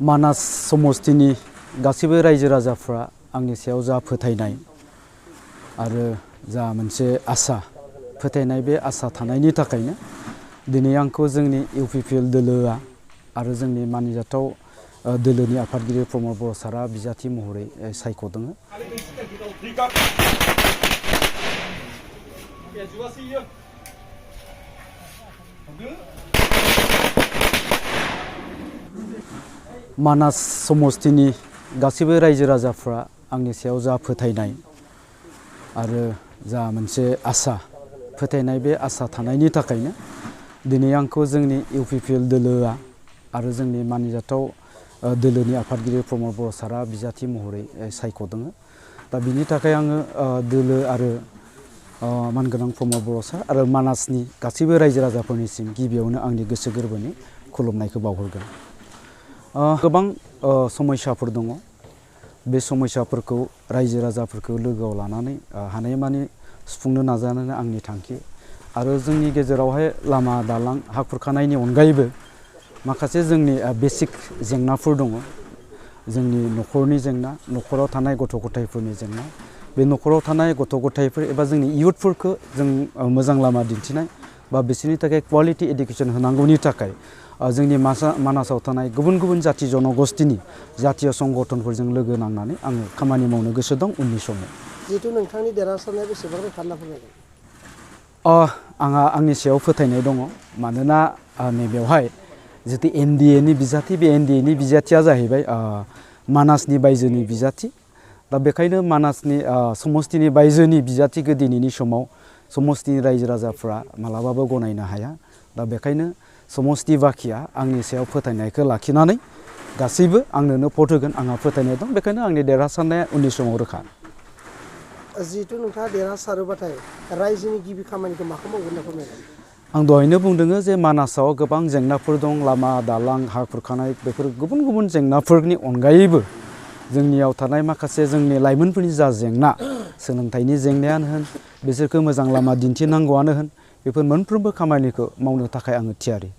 मानास समस्तिनि गासैबो रायजो राजाफ्रा आंनि सायाव जा फोथायनाय आरो जा मोनसे आसा फोथायनाय बे आसा थानायनि थाखायनो दिनै आंखौ जोंनि इउपिपिएल दोलोआ आरो जोंनि मानिजाथाव दोलोनि आफादगिरि प्रमद बर' सारा बिजाथि महरै सायख'दों। मानास समस्तिनि गासैबो रायजो राजाफ्रा आंनि सायाव जा फोथायनाय आरो जा मोनसे आसा फोथायनाय बे आसा थानायनि थाखायनो दिनै आंखौ जोंनि इउपिपिएल दोलोआ आरो जोंनि मानिजाथाव दोलोनि आफादगिरि प्रमद बर' सारा बिजाथि महरै सायख'दों। दा बिनि थाखाय आङो दोलो आरो मानगोनां प्रमद बर' सार आरो मानासनि गासैबो रायजो राजाफोरनिसिम गिबियावनो आंनि गोसो गोरबोनि खुलुमनायखौ बावहरगोन। गोबां समस्याफोर दङ। बे समस्याफोरखौ रायजो राजाफोरखौ लोगोआव लानानै हानायमानि सुफुंनो नाजानायानो आंनि थांखि आरो जोंनि गेजेरावहाय लामा दालां हा खुरखानायनि अनगायैबो माखासे जोंनि बेसिक जेंनाफोर दङ। जोंनि न'खरनि जेंना, न'खराव थानाय गथ' गथायफोरनि जेंना, बे न'खराव थानाय गथ' गथायफोर एबा जोंनि इयुथफोरखौ जों मोजां लामा दिन्थिनाय बा बिसोरनि थाखाय क्वालिटि एडुकेसन होनांगौनि थाखाय जोंनि मानासाव थानाय गुबुन गुबुन जाथि जनगोष्ठीनि जातीय संगठनफोरजों लोगो नांनानै आङो खामानि मावनो गोसो दं उननि समाव। जिहेतु नोंथांनि देरहासारनाया बेसेबां रोखा होनना फोरमायगोन? आंहा आंनि सायाव फोथायनाय दङ। मानोना नैबेवहाय जितु एनडिएनि बिजाथि, बे एनडिएनि बिजाथिया जाहैबाय मानासनि बायजोनि बिजाथि। दा बेखायनो मानासनि समस्तिनि बायजोनि बिजाथिखौ दिनैनि समाव समस्तिनि रायजो राजाफ्रा मालाबाबो गनायनो हाया। दा बेखायनो समस्ति बाखिया आंनि सायाव फोथायनायखौ लाखिनानै गासैबो आंनोनो भट होगोन, आंहा फोथायनाय दं। बेखायनो आंनि देरहासारनाया उननि समाव रोखा। जिहेतु नोंथाङा देरहासारोबाथाय रायजोनि गिबि खामानिखौ माखौ मावगोन होनना फोरमायगोन? आं दहायनो बुंदों जे मानासाव गोबां जेंनाफोर दं, लामा दालां हा खुरखानाय, बेफोर गुबुन गुबुन जेंनाफोरनि अनगायैबो जोंनियाव थानाय माखासे जोंनि लाइमोनफोरनि जा जेंना, सोलोंथाइनि जेंनायानो होन, बिसोरखौ मोजां लामा दिन्थिनांगौआनो होन, बेफोर मोनफ्रोमबो खामानिखौ मावनो थाखाय आङो थियारि।